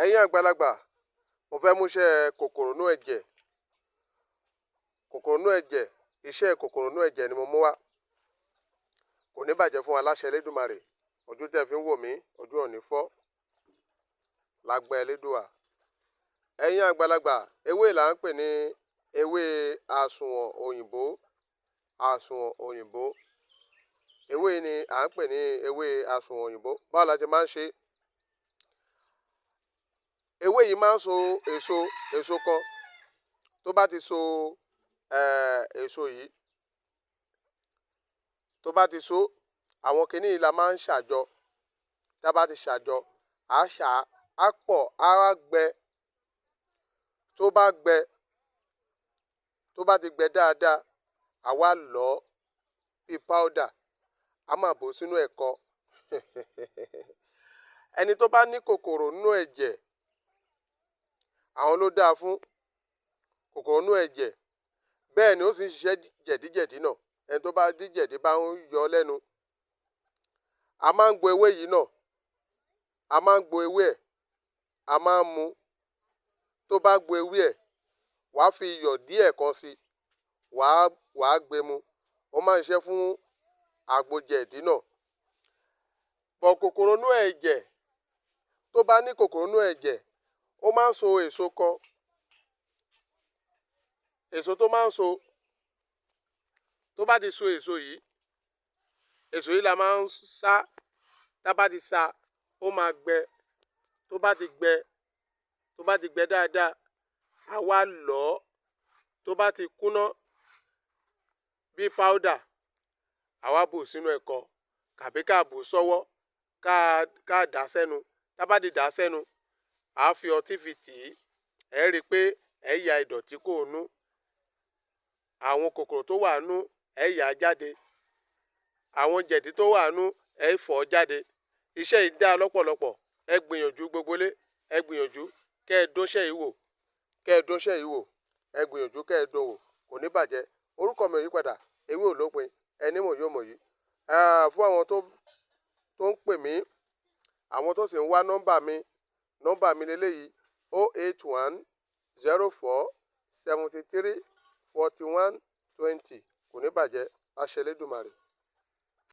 Ẹ̀yin àgbàlagbà, mo fẹ́ múṣẹ́ kòkòrò inú ẹ̀jẹ̀, kòkòrò inú ẹ̀jẹ̀, iṣẹ́ kòkòrò inú ẹ̀jẹ̀ ni mo mú wá. Kò ní bàjẹ́ fún wa láṣẹ Elédùmarè. Ojú tẹ́ fi ń wò mí, ojú ò ní fọ́. Lágbára Elédùà. Ẹ̀yin àgbàlagbà, ewé là ń pè ní ewé àsùnwọ̀n òyìnbó, àsùnwọ̀n òyìnbó. Ewé ni à ń pè ní ewé àsùnwọ̀n òyìnbó. Báwo la ṣe máa ń ṣe? Ewé yìí máa ń so èso, èso kan. Tó bá ti so èso yìí, tó bá ti so, àwọn kiní yìí la máa ń ṣàjọ. Tá bá ti ṣàjọ, à ṣà á pọ̀, á wá gbẹ. Tó bá gbẹ, tó bá ti gbẹ dáadáa, à wá lọ̀ ọ́ bí powder, a máa bò ó sínú ẹ̀kọ. Ẹni tó bá ní kòkòrò nínú ẹ̀jẹ̀, àwọn ló dáa fún kòkòrò inú ẹ̀jẹ̀. Bẹ́ẹ̀ ni ó sì ń ṣiṣẹ́ jẹ̀díjẹ̀dí náà. Ẹni tó bá tí jẹ̀dí bá ń yọ lẹ́nu. A máa ń gbo ewé yìí náà. A máa ń gbo ewé ẹ̀, a máa ń mu. Tó bá gbo ewé ẹ̀, wàá fi iyọ̀ díẹ̀ kan sí, wàá gbé mu. Ó máa ń ṣiṣẹ́ fún àgbo jẹ̀dí náà. But kòkòrò inú ẹ̀jẹ̀, tó bá ní kòkòrò inú ẹ̀jẹ̀, ó máa ń so èso kan. Èso tó máa ń so, tó bá ti so èso yìí, èso yìí la máa ń sá. Tá bá ti sá, ó máa gbẹ. Tó bá ti gbẹ, tó bá ti gbẹ dáadáa, a wá lọ̀ ọ́. Tó bá ti kúná bí powder, a wá bù sínú ẹ̀kọ tàbí ká bù sọ́wọ́, ká dà sẹ́nu. Tá bá ti dà sẹ́nu, à fi ọtí fi tì í. Ẹ rí i pé ẹ ya ìdọ̀tí kúrò nú. Àwọn kòkòrò tó wà nú, ẹ yà á jáde. Àwọn jẹ̀dí tó wà nú, ẹ fọ̀ ọ́ jáde. Iṣẹ́ yìí dá lọ́pọ̀lọpọ̀. Ẹ gbìyànjú gbogbo ilé, ẹ gbìyànjú kẹ́ ẹ dánṣẹ́ yìí wò, kẹ́ ẹ dánṣẹ́ yìí wò. Ẹ gbìyànjú kẹ́ ẹ dán wò, kò ní bàjẹ́. Orúkọ mi ò yí padà, ewé ò lópin, ẹni mọ̀ yóò mọ̀ yìí. Fún àwọn tó ń pè mí, àwọn tó sì ń wá nọ́mbà mi, nọ́mbà mi leléyìí: 081 04 73 41 20. Kò ní bàjẹ́ láṣẹ Elédùmarè.